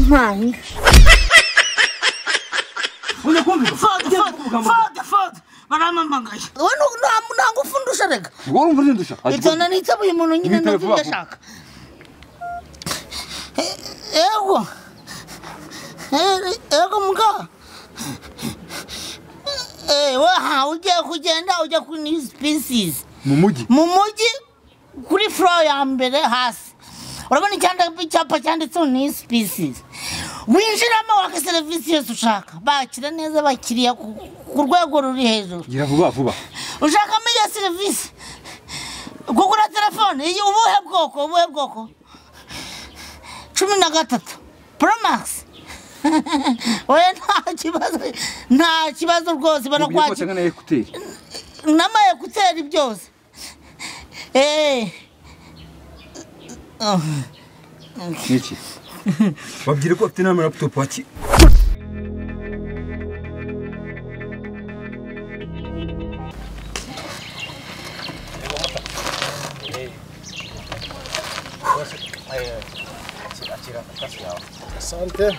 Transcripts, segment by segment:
Yampaye. Fada, fada. Baramamagaye. Wowe ntabwo ufundusha rega. Wowe urumva ndusha. Ibyo nanitse uyu muntu nyine ndashaka. Ego. Ego muga. Waha ugiye kugenda ujya kuri new species. Mu mujyi. Mu mujyi kuri floor ya mbere hasi. Urabona icyapa cyanditseho new species. Winjiramo waka serivisi yose ushaka. Bakira neza abakiriya ku rwego ruri hejuru. Gira vuba vuba. Ushakamo iyo serivisi. Kugura telefone iyi ubuhe bwoko? 13 Pro Max. Oya nta kibazo rwose barakwakira. Nama ekuteri byose. Niki? Babwire ko afite nama laptop waki. Asante.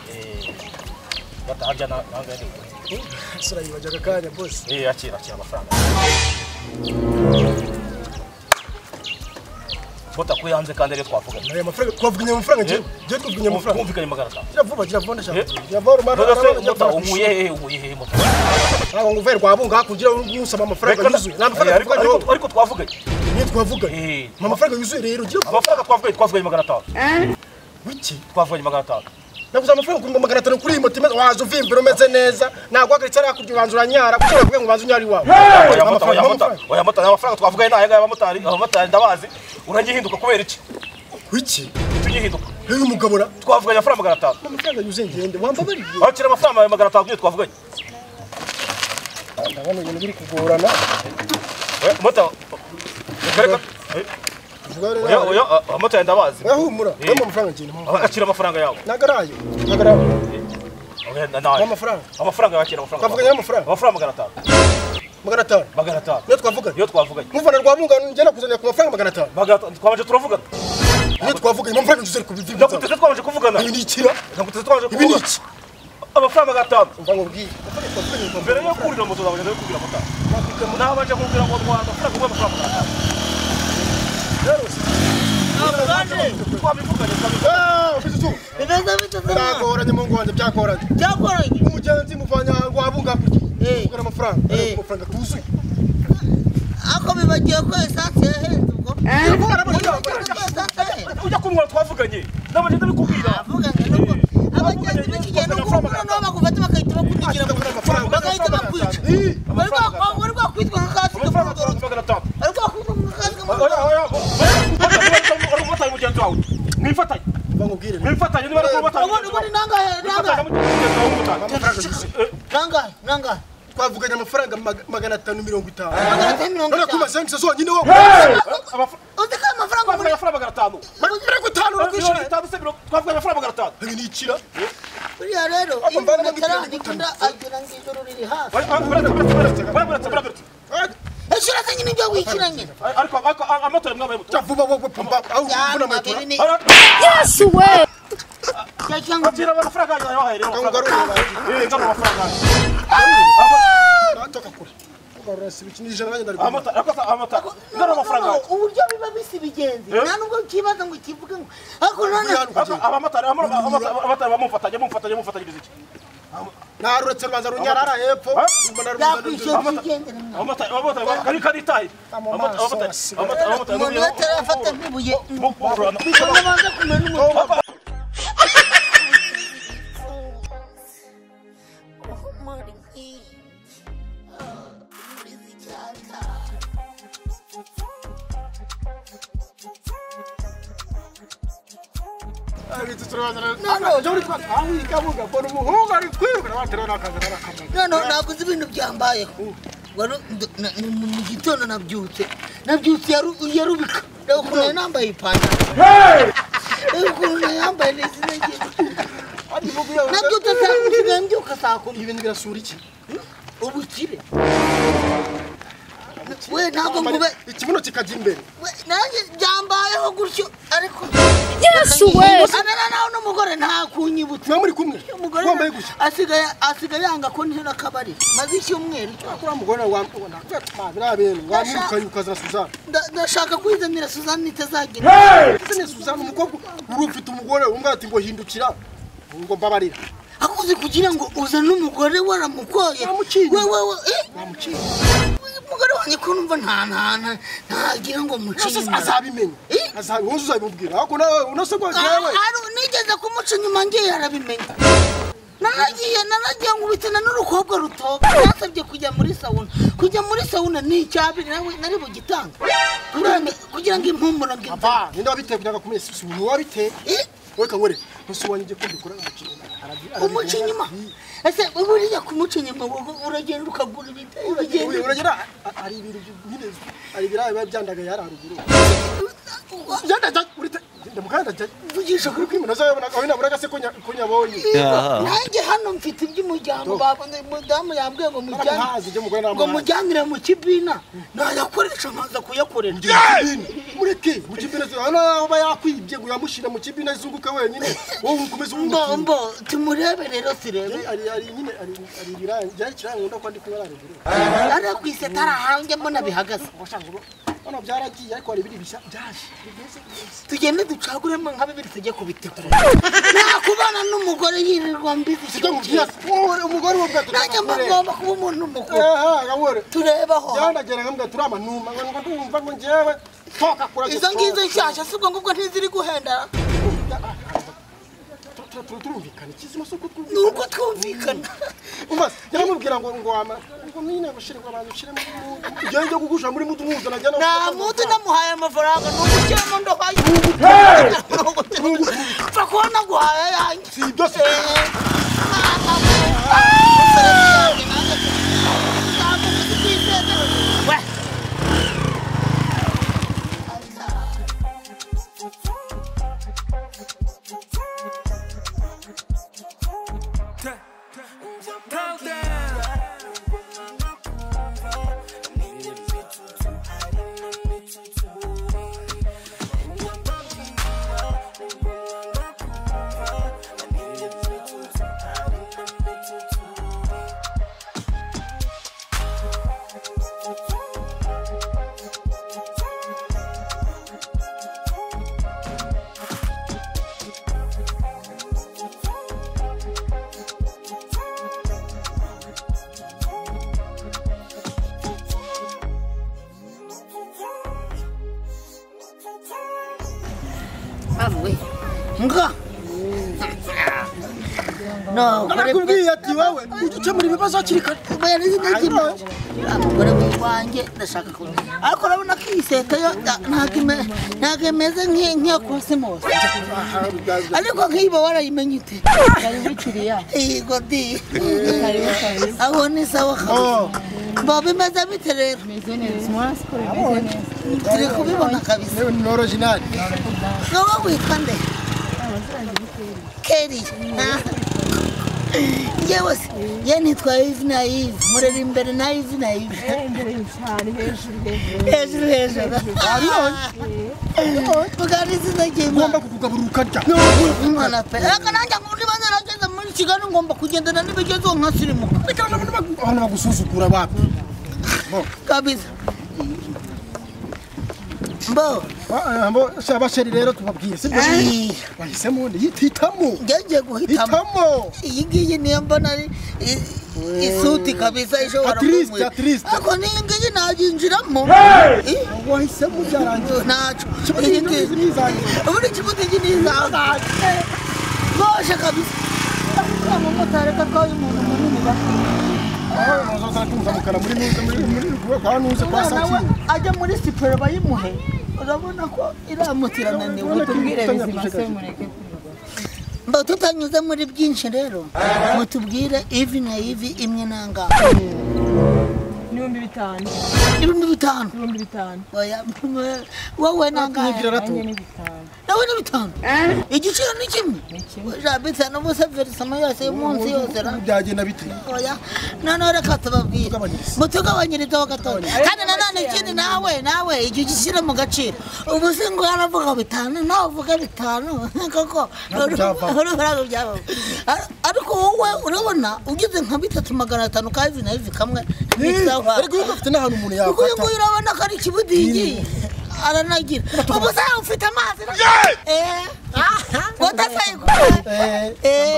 Sura kanya boss. Akira amafaranga. Bota kuyanze kandi ari twavuganye. Aya mafaranga twavuganye amafaranga je. Je twavuganye amafaranga. Kumvikanye magana atanu. Kira vuba ndashaka. Kira vuba rumara. Umuye he moto. Ntabwo nguve rwabunga hakugira usaba amafaranga yuzuye. Nta mafaranga twavuganye ariko twavuganye. Ni twavuganye. Amafaranga yuzuye rero gira. Amafaranga twavuganye magana atanu. Wiki twavuganye magana atanu. Nakuza amafaranga kuri magana atanu kuri moto imeze waje uvimbira umeze neza nagwagaritse ari hakurya ubanza uranyara kuko bavuga ngo ubanza unyara iwawe. Oya moto amafaranga twavuganye naye ngaya abamotari ndabazi urangihinduka kubera iki? Wiki tunyihinduka. Rero umugabo ra twavuganye amafaranga magana atanu. Amafaranga yuzuye ngende wambabariye. Akira amafaranga magana atanu twavuganye. Ndabona ibintu biri kugorana. Oya moto reka oya abamotari ndabazi. Humura mpa amafaranga ngende. Akira amafaranga yawe. Nagarayo. Amafaranga. Amafaranga yakira amafaranga. Twavuganye amafaranga. Amafaranga magana atanu. Magana atanu. Magana atanu. Niyo twavuganye. Niyo twavuganye. Muvana rwabunga ngenda kuzanira ku mafaranga magana atanu. Magana atanu twabanje turavugana. Niyo twavuganye amafaranga yuzuye ku bivi. Ndaguteze twabanje kuvugana. Ibi ni ikira. Ndaguteze twabanje Ibi ni kuvugana. iki? Amafaranga magana atanu. Umva ngubwiye. Mbere yo kurira moto zawe ndabikubwira kubwira moto. Nabanje kubwira ngo amafaranga amafaranga magana atanu. Byagoranye mu ngwanje byagoranye. Byagoranye. Umugenzi muvanya rwabunga kurya. Kugura amafaranga. Amafaranga tuzuye. Ako bibagiye ko essence yahenze ubwo. Ujya kumwara twavuganye. Nabanje ndabikubwira. Avuganye nuko abagenzi b'iki gihe nuko no bagufata bakahita bakudugira bagahita bakwica. Bari bakwitwa nka kasike amafaranga. Bari bakwitwa nka kasike. Oya oya. Umumotari mugenzi wawe. Mwifatanye. Bangubwire. Mwifatanye niba ari umumotari. Ubundi nangahe nangahe. Nangahe nangahe. Twavuganye amafaranga 550. 550. None kuma 5 zonyine wowe. Uzi ko amafaranga muri amafaranga 500. 50 urakwishyura. Twavuganye amafaranga 500. Ibi ni ikira. Buriya rero iyo umuntu ataragikunda agira ngo ijoro riri hafi. Eshura se nyine ibyo wishyura nyine. Ariko amatora mwabaye muto. Vuba wowe pumba aho uvuna amatora. Yesu we. Akira amafaranga yawe rero. Ngarura amafaranga. Natoka kure. Ngarura sibikinije nanjye ndari. Amata ngarura amafaranga. Uburyo biba bisibigenze. Nta nubwo kibaza ngo kivuge ngo ariko none abamatari abamatari bamufatanye mufatanyiriza iki? Naruretse rubanza runyarara hepfo. Amata kari karitaye. Amata umuntu atarafata nk'ibuye. Abanza kumena umutwe. No, naguze ibintu byambayeho. Mu gitondo nabyutse yarubika. Reba ukuntu nambaye ipantaro. Reba ukuntu yambaye neza neza. Nabyutse saa mbyuka saa 10. Ibintu birasura iki? Ubukire. We ntabwo ngube ikibuno kikajya imbere. Nanjye byambayeho gutyo ariko Yesu we. Anana nawe no Umugore nta kunyibutsa. Muri kumwe. Umugore asigaye yanga ko ntira kabari. Maze icyumweru cyo kuri umugore wambona. Bira bintu wamwirukanye ukazana Suzanne. Ndashaka kwizanira Suzanne itazagira. Izane Suzanne umukobwa uri ufite umugore umwe ati ngo hindukira ngo mbabarira. Akuzi kugira ngo uzane umugore waramukoye. Wewe wamuciye. Umugore wanjye ko numva nta ntagira ngo muciye. Azabimenya. Azabihuza uzabimubwira. Ako nawe unose kwa jewe. Nigeze kumuca inyuma ngiye arabimenya. Naragiye nkubitana n'urukobwa rutoka. Nasabye kujya muri sauna. Kujya muri sauna ni icyabiri nawe nari bugitanga. Kugira ngo impumuro ngi. Aba, ninde wabiteye kugira ngo akomeze si umuntu wabiteye. Weka ngore, ntusuwanye ngiye kumbikora umucinya. Umuca inyuma. Ese buriya kumuca inyuma uragenda ukagura ibiteye uragenda. Uragenda ari ibintu nyine ari ibirayi biba byandagaye hari haruguru. Byandagaye urite ndamukanda vugisha kuri kwimuna azabona aho nabura gase ko nyabonye. Nanjye hano mfite iby'umuryango babone mudamu yambwiye ngo mujyane. Ngo mujyanire mu kibina. Nayakoresha nkaza kuyakorera. Mureke mu kibina hano aba yakwibye ngo yamushira mu kibina izunguka wenyine. Wowe ukomeza umbo mbo tumurebe rero sirebe. Ari nyine ari ibirayi byari kirangunda ko ndi kubara ruguru. Ari kwisetara hange mbona bihagaze. Hano byaragiye ariko hari ibiri bishya byaje. Tugende ducaguremo nka bibiri tujye kubitegura. Nakubana n'umugore yirirwa mbizi. Umugore wo bwato. Nanjye ngomba kuba umuntu mukuru. Turebaho. Byandagera ngamwe turama numa ngo ndumva ngo njewe toka kura. Izo ngizo nshyashya sibwo ngubwo ntiziri guhenda. Turumvikana ikizima soko twumvikana. Nuko twumvikana. Umva yaramubwira ngo ngo ama ngo nyine gushira ngo abantu ushire mu ugende kugusha muri mudu muza najyana. Na mudu namuhaye amafaranga nugushiramo ndohaye. Pfa kubona guhaye yanjye. Si ibyo se. Nga. No, narakubwiye ati wewe ujye ukemura ibibazo hakiri kare. Umugore wanjye ndashaka ko ariko urabona ko iyi seta yo ntabwo imeze nk'iyo Cosmos. Ariko nk'iyi uba warayimenye ute? Karibu kiriya. Yego di. Karibu karibu. Aho ni sawa kabisa. Mbo bimeze bite rero? Bimeze neza. Murasi ko bimeze neza. Turi kubibona kabisa. Ni original. Wowe witwa nde? Keri. Yewe se, ye nitwa Yves na Yves, murera imbere na Yves na Yves. Imbere cyane hejuru hejuru. Hejuru hejuru. Bugari izina Ngomba kukugaburira ukarya. Umwana pe. Reka nanjye ngo niba narageze muri Kigali ngomba kugendana n'ibigezeho nkasirimuka. Abantu bagusuzugura wapi? Kabisa. Mbo. Mbo abasheri rero tubabwire sibyo? Wahisemo hitamo. Ngiye guhitamo. Iyi ngiyi niyo mbona ari isuti kabisa ishobora kumwe. At least. Ako niyi ngiyi nayinjiramo. Wahisemo byarangiye. Naco. Iyi ngiyi ni izanjye. Ubundi kibuti ni izanjye. Boshe kabisa. Umumotari katwaye umuntu munini ba. Ajya muri siporo bayimuhe. Urabona ko iramutirana mutubwire bizima se mureke kwirirwa. Mba tutanyuze muri byinshi rero mutubwire ivi na ivi imwe nanga. Ni 5000. 5000. 5000. Oya wowe nanga. Nawe ni 5. Igiciro ni kimwe. Ja 5 bose versama yose umunsi yose ra. Byagenda bite? Oya. None reka tubabwire. Mutugabanyiriza gatoya. Kandi nanone ikindi nawe icyo gishyira mu gaciro. Ubu se ngo aravuga 5 nawe uvuga 5 koko. Urabona byaba. Ariko wowe urabona ugize nka 3,500 ka hivi na hivi kamwe. Ariko yuko ufite n'ahantu umuntu yafata. Uyu urabona ko ari ikibudingi. Aranagira. Ubu se ufite amazi.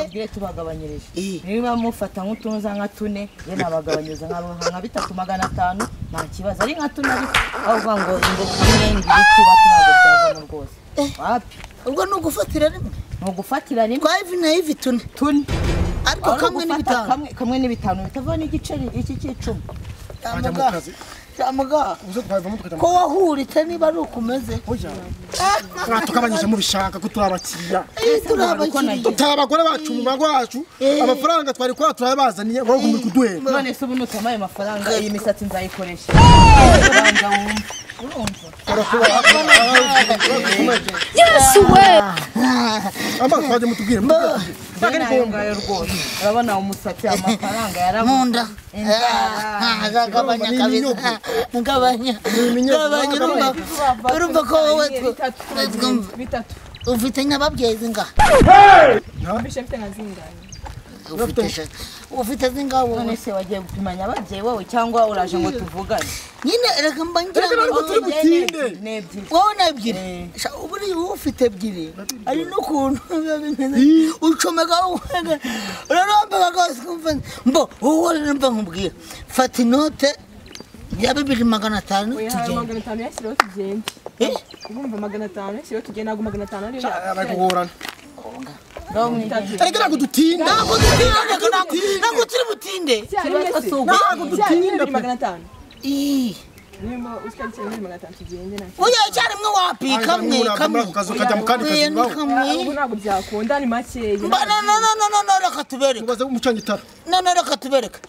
Mbabwire tubagabanyirije. Niba mufata nk'utunza nka 4, ye nabagabanyiriza nka 3,500 nta kibazo. Ari nka 4 ariko avuga ngo imyenda ibiki wapi ntabwo byavamo rwose. Wapi? Ubwo ni ugufatira rimwe. Ni ugufatira rimwe. Kwa hivi na hivi 4. Ariko kamwe ni 5. Kamwe ni 5 bitava n'igiceri iki cy'icumi. Amuga. Ko wahuritse niba ari ukomeze. Oya. Tukabanyije mu bishaka ko turabakiriya. Turabakiriya. Tutabagore bacu mu mago yacu. Amafaranga twari kwa turabazaniye wowe muri kuduhera. None se ubu nutamaye amafaranga iyi misatsi nzayikoresha. Banza wumva. Urumva. Yesu we. Amba twaje mutubwire. Ntabwo rwose. Urabona umusatsi amafaranga yarabunda. Gabanya kabisa. Gabanya. Urumva ko wowe 3. Ufite nyababyeyi zingahe? Mbishe mfite nka zingahe? Ufite zingahe wowe? None se wagiye gupima nyababyeyi wowe cyangwa uraje ngo tuvugane? Nyine reka mba ngira ngo turi butinde. Wowe na 2. Uburi ufite 2. Ari n'ukuntu biba bimeze. Ucomeka uraromba rwose kumva mbo wowe mba nkubwira. Fata inote ya 2,500 tugende. 500 yashyiriweho tugende. Urumva 500 yashyiriweho tugende ntabwo 500 ariyo. Aragorana. Ariko ntabwo dutinda. Ntabwo ntabwo turi butinde. Ntabwo dutinda. 500. Nimba usikaje 500 tugende nta. Oya icyarimwe wapi kamwe kamwe. Ukajya mu kandi kazi ngaho. Ubu ntabwo byakunda ni makeya. No reka tubereke. Ubaze umucanga itara. No reka tubereke.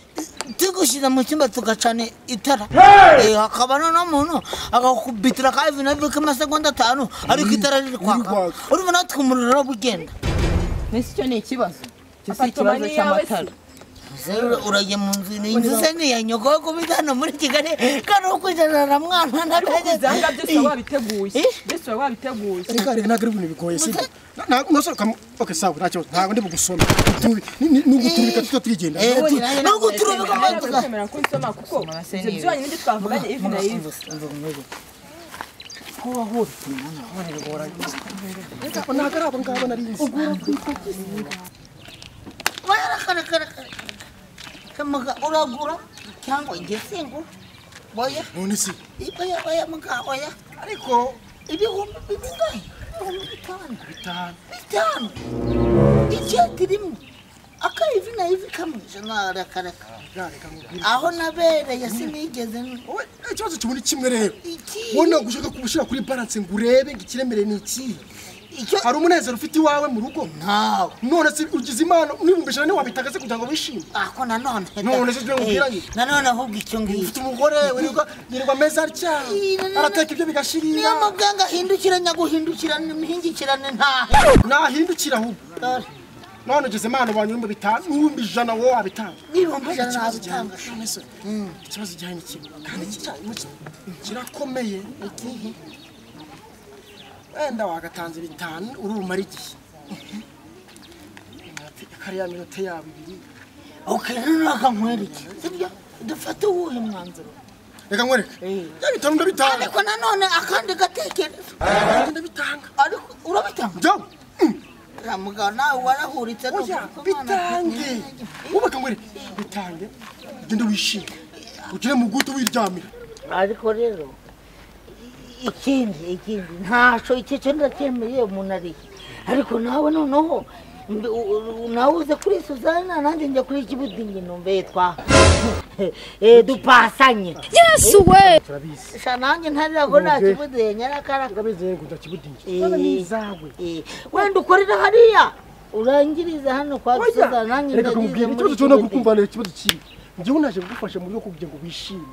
Tugushyize mu cyumba tugacana itara. Hakaba n'umuntu agakubitira ka hivi na hivi k'amasegonda 5 ariko itara riri kwaka. Urumva natwe umuriro ugenda. Nese icyo ni ikibazo. Cyo si ikibazo cy'amatara. Uragiye mu nzu ni inzu se ni ya nyoko kubita hano muri Kigali kandi ukwicarana mwana ntabwo byose wabiteguye. Byose wabiteguye. Reka reka ntabwo ari ibintu bigoye si. Ntabwo okay sawa nta kibazo ntabwo ndi bugusome. Nuguturika tutigenda. Nuguturika kwemera ko nsoma kuko ibyo byonyine nibyo twavuganye ivi na ivi. Ko wahuritse mwana bigoranye. Ntabwo ari abo ngabo nari nzi. Ugura kwitagisi. Kamaga uragura cyangwa njye singura. Oya. None se? Oya muga oya. Ariko ibihumbi bingahe? 5,000. 5,000. Ijeti rimwe. Aka hivi na hivi kamwe reka. Aho nabereye sinigeze. Wowe ikibazo kiburi kimwe rero. Wowe ntabwo ushaka kubushyira kuri balance ngo urebe ngo ikiremere ni iki. Hari umunezero ufite iwawe mu rugo? Ntawe. None se ugize impano n'100,000 ntiwabitagaze kugira ngo wishime? Ako nanone. None se ibyo nkubwiranye? Nanone ahubwo icyo ngicyo. Ufite umugore wirirwa ameza atya. Arateka ibyo bigashirira. Niyo mubwanga hindukiranya guhindukirana imihingikirane ntahe. Nahindukira ahubwo. None ugize impano wanyuma 5,000 100,000 wowe wabitanga. 100,000 nabitanga. Ikibazo gihari ni kimwe kandi kirakomeye. Ikihe? Wenda wagatanze 5 urumara igihe. Kariya minota yabo 2. Okay, reka nkwereke. Sibyo? Dufate uwuhe mwanzuro? Reka nkwereke. Ya 5 ndabitanga. Ariko nanone akandi gatekerezo. Ndabitanga. Ariko urabitanga? Njya. Ramuga nawe warahuritse no. Bitange. Ubaka nkwereke. Bitange. Ugende wishime. Ugire mu guto wiryamira. Ariko rero ikindi ntaco icyo ndacyemeye umuntu ari ariko nawe noneho nawe uze kuri Suzana nanjye njya kuri Kibudingi numve twa dupasanye. Yesu we. Turabizi. Sha nanjye ntarira ko nta Kibudingi nyarakara. Turabizi ngo nda Kibudingi. None nizawe. Wenda ukorera hariya urangiriza hano kwa Suzana nanjye ndagize. Reka kumubwira ikibazo cyo no kumva ikibazo kibi. Njyewe naje kugufasha mu buryo kugira ngo wishime.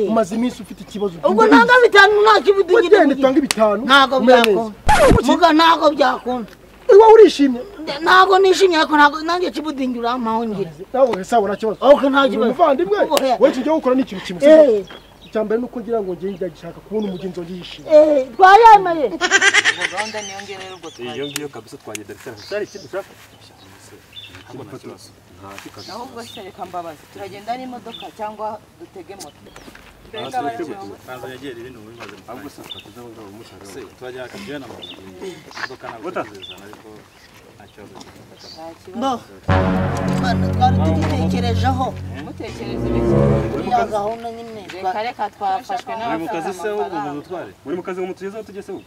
Umaze iminsi ufite ikibazo. Ubwo nanga 5 nta Kibudingi. Wagende tanga 5. Ntago byakunda. Muga ntago byakunda. Iwa urishimye? Ntago nishimye ariko ntago nanjye kibudingi urampaho ngira. Nawe sawa nta kibazo. Okay nta kibazo. Umuvandimwe we tujye gukora n'ikintu kimwe. Icyambere nuko ngira ngo ngiye ndagishaka kubona umugenzi wanjye yishimye. Twayemeye. Gahunda niyo ngiyo rero ubwo twagiye. Iyo ngiyo kabisa twagiye Dar es Salaam. Ikindi ushaka? Nta kibazo. Ahubwo se reka mbabaze turagenda n'imodoka cyangwa dutege moto? Bo Imana twari tugitekerejeho. Mutekereze ibiki? Ya gahunda nyine. Reka reka twafashwe n'amafaranga. Muri mukazi ngo mutugezeho tugeze ubwo.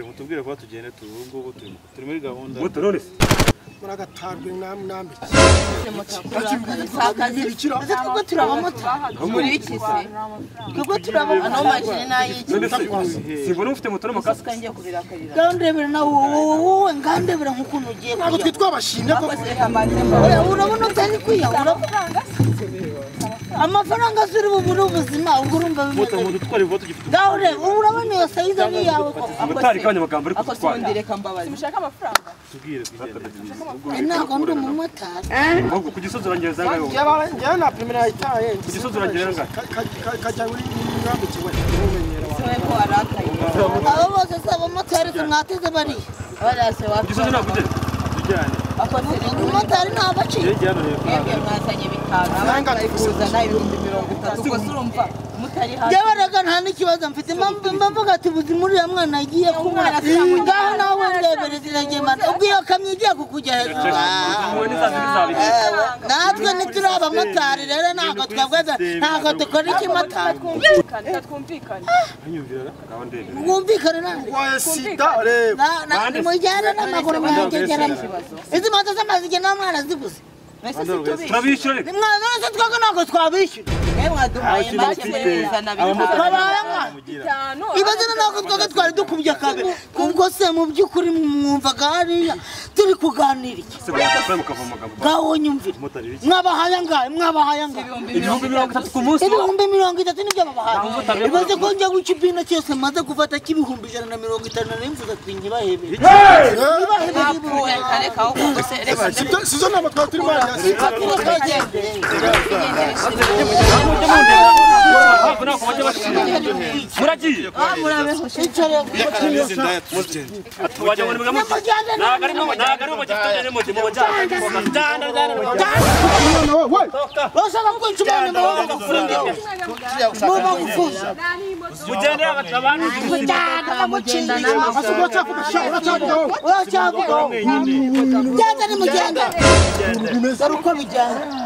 Mutubwire kuba tugende tubu turi muri gahunda. Moto none se muragatarwe namwambiki. Twebwe turi abamotari. Muri iki se? Twebwe turi abamotari. Ano majini n'ayiki? Simbona ufite moto n'amakasike. Ngiye kubirakarira. Ngandebera nawe wowe ngandebera nk'ukuntu ugiye. Ntabwo twe twabashimye ko urabona utari kwiyahura. Amafaranga zuri bubure ubuzima ubwo urumva bimeze. Moto mudutware vuba tugifite. Gaure urabona iyo sayiza ni yawe koko. Motari kanya amagambo ari kudutwara. Ako reka mbabaze. Simushaka amafaranga. Tubwire kugenda. Ntabwo ndi umumotari. Ahubwo ku gisozi urangeza angahe wowe? Njyewe na primera yitaye. Ku gisozi urangeza angahe? Kajya uri mwambiki we. Siwe ko arakaye. Abo bose si abamotari mwateze bariya. Barase Ku gisozi ntabwo ugeze. Tujyane. Umumotari ntabaciye. Mwebwe mwazanye bitanu abandi bari kuzana 30,000 ubwo se urumva mutari hafi. Njyewe rega nta n'ikibazo mfite mbavuga ati ubuzima uriya mwana agiye kubura ngaho nawe ndebere ziragemana ubwo iyo kamyo igiye kukujya hejuru. Natwe ntituri abamotari rero ntabwo twebwe ntabwo dukora ikimotari. Twumvikane. Mwumvikane nande. Nimujyane n'amaguru mwangegeramo. Izi moto z'amazi igihe nta mwana ziguze. Turabishyura reka. None twebwe ntabwo twabishyura. Ibaze ntabwo twebwe twari dukubye kabiri. Ubwo se mu by'ukuri mwumvaga hariya turi kuganira iki? Ngaho nyumvire. Mwabahaye angahe? Mwabahaye angahe? 30,000 ku munsi. 30,000 nibyo babahaye. Ibaze ko njya guca ibintu cyose maze gufata cy'ibihumbi 150 nari mvuze ati ntibahebere. Sizo nama twari turimo hariya. Muragiye.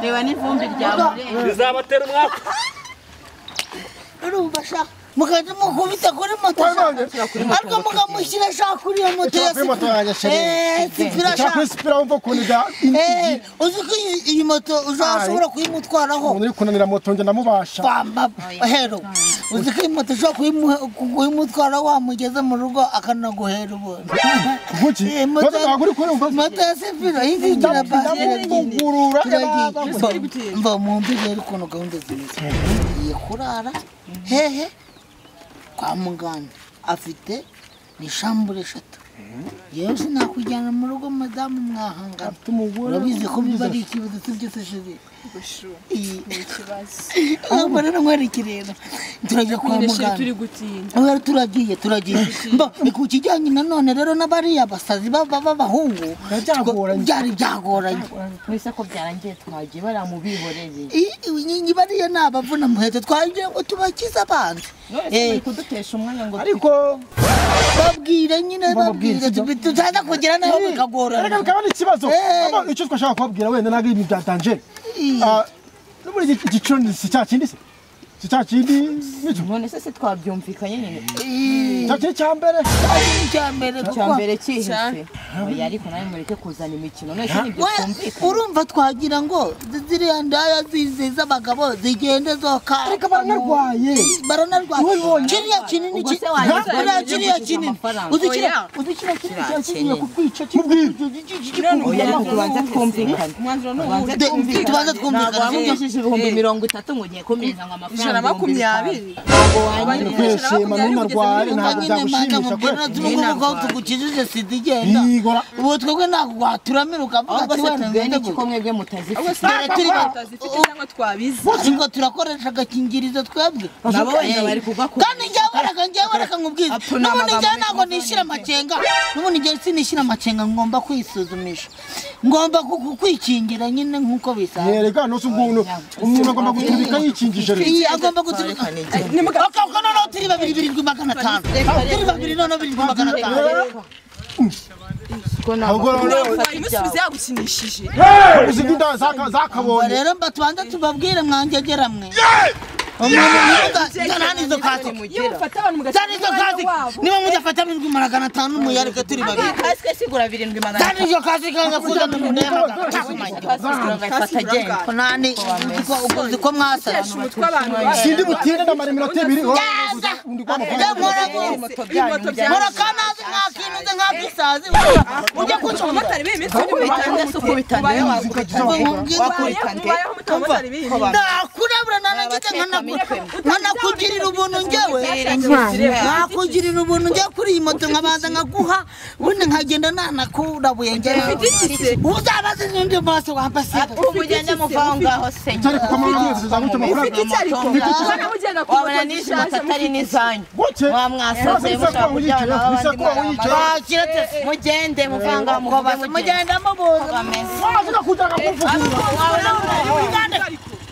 Reba n'ivumbi ryawe bizabatera umwaka. Urumva sha mukajya mukubita kuri moto ariko mukamushyira sha kuri iyo moto ya sipira sha uzi ko iyi moto uzashobora kuyimutwaraho. Umuntu uri kunanira moto njye ndamubasha. Hero uzi ko iyi moto ushobora kuyimutwaraho wamugeze mu rugo akanaguhera ubuntu. Moto ya sipira yigira mva mwumve rero ukuntu gahunda zimeze. Igiye kurara hehe kwa muganga afite ni shambure 3. Yewe sinakujyana mu rugo madamu mwahangana. Urabizi ko biba ari ikibazo sibyo se shiri? Ikibazo. Ahubwo rero nkwereke rero turajya kwa muganga. Turi gutinda. Turagiye. Mba ni ku kijyanye nanone rero n'abariya basazi b'abahungu byari byagoranye. Mwese ko byarangiye twagiye baramubihoreye. Iyi bariya ni abavuna muheto twagiye ngo tubakize abanzi. None kudutesha umwanya ngo ariko babwire nyine babwire tutaza kugira naho bikagorana. Reka bikaba ari ikibazo. Icyo twashaka kubabwira wenda ntabwo ibintu byatanje. Muri iki giciro si cya kindi se? Si cya kindi nicyo? None se twabyumvikanye nyine. Cya kindi cya mbere. Cya mbere cya mbere cyihise. Oya ariko nawe mureke kuzana imikino none se nibyo twumvikana. Urumva twagira ngo ziriya ndaya z'abagabo zigende zoka. Ariko baranarwaye. Baranarwaye. Kiriya kinini kiriya kinini. Uzikira kinini kigiye kukwica mubwire. Oya tubanze twumvikane. Umwanzuro ni uwuhe? Tubanze twumvikane. Wamugishije 30,000 ngo ugiye kumeza ngo amafaranga 120. Kwishima ntunarware ntabwo byagushimisha kwe. Nuko tugukijije sida igenda. Ubu twebwe ntabwo waturamira ukavuga ati wenda ngende kuko mwebwe mutazifite. Cyangwa twabizi. Ariko turakoresha agakingirizo twebwe. Nabo wenda bari kugakora. Kandi njyewe reka nkubwize. N'ubundi njyewe ntabwo nishyira amakenga. N'ubundi njyewe sinishyira amakenga ngomba kwisuzumisha. Ngomba kukwikingira nyine nkuko bisanzwe. Yereka no umuntu umuntu agomba guturika yikingije rero. Agomba guturika. Akako noneho turi babiri 7,500. Turi babiri noneho 7,500. Imusubize yagukinishije. Uzi inda zakabonye. Rero mbatubanza tubabwire mwangegera mwe. Niba mudafata 7,500 muyareke turi babiri. Kasike sigura 7,500. Zana izo kasike kanga kuzana umuntu yamagana. Nani uzi ko mwasa. Sindi butinde ndamara iminota 2. Mora kanazi mwakinuze nkakisazi. Ujya kuca umumotari b'imitsi Ndakurabura nanangite nkanakugirira ubuntu njyewe. Nakugirira ubuntu njye kuri iyi moto nkabanza nkaguha ubundi nkagenda nanakurabuye njye. Uzabaze n'undi maso wambase. Umugende muva ngaho se. Wabona n'izi moto atari n'izanyu. Mwamwasaze mushaka kujyana abandi. Mugende muvanga mukobaze mugende mubuze.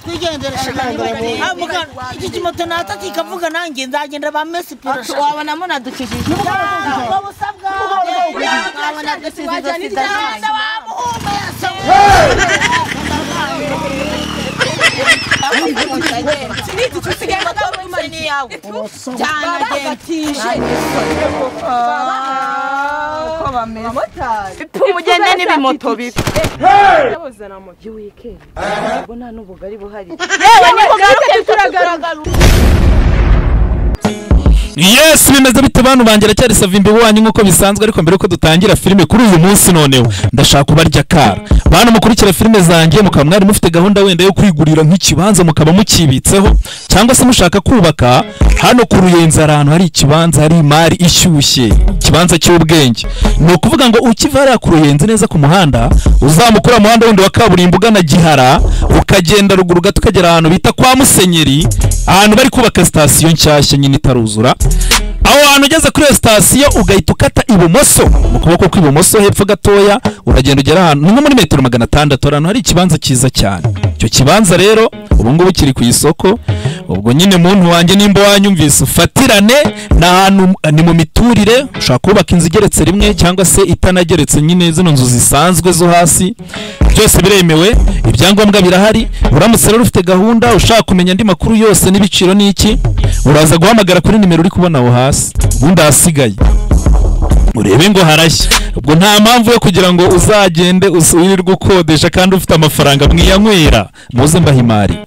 Twigendere iki kimoto natatu ikavuga nanjye nzagenda ba Messi purasha. Wabona munadukijije. Wabona dukijije sida zanyu. Mugende n'ibimoto bibi. Ubona n'ubugari buhari. Yewe nikugaruke turagaruka. Yes, bimeze bite bantu banjye cyari Savimbi wanyu nkuko bisanzwe, ariko mbere uko dutangira filime kuri uyu munsi noneho ndashaka kubarya kara. Bantu mukurikira filime zanjye mukaba mwari mufite gahunda wenda yo kwigurira nk'ikibanza mukaba mukibitseho cyangwa se mushaka kubaka, hano ku Ruyenzi ahantu hari ikibanza hari imari ishyushye, ikibanza cy'ubwenge. Ni ukuvuga ngo ukiva hariya ku Ruyenzi neza ku muhanda, uzamukura muhanda wundi wa kaburimbo ugana Gihara, ukagenda ruguru gato ukagera ahantu bita kwa Musenyeri, ahantu bari kubaka sitasiyo nshyashya nyine itaruzura. Aho hantu ugeze kuri iyo sitasiyo ugahita ukata ibumoso, mu kuboko kw'ibumoso hepfo gatoya uragenda ugera ahantu nko muri metero 600, ahantu hari ikibanza cyiza cyane. Icyo kibanza rero ubu ngubu kiri ku isoko. Ubwo nyine muntu wanjye nimba wanyumvise ufatirane, n'ahantu ni mu miturire, ushaka kubaka inzu igeretse rimwe cyangwa se itanageretse nyine zino nzu zisanzwe zo hasi, byose biremewe, ibyangombwa birahari. Uramutse rero ufite gahunda ushaka kumenya andi makuru yose n'ibiciro n'iki, uraza guhamagara kuri nimero uri kubona aho hasi, ubundi ahasigaye urebe ngo harashya. Ubwo nta mpamvu yo kugira ngo uzagende usubirirwe ukodesha kandi ufite amafaranga mwiyanywera. Muze mbaha imari.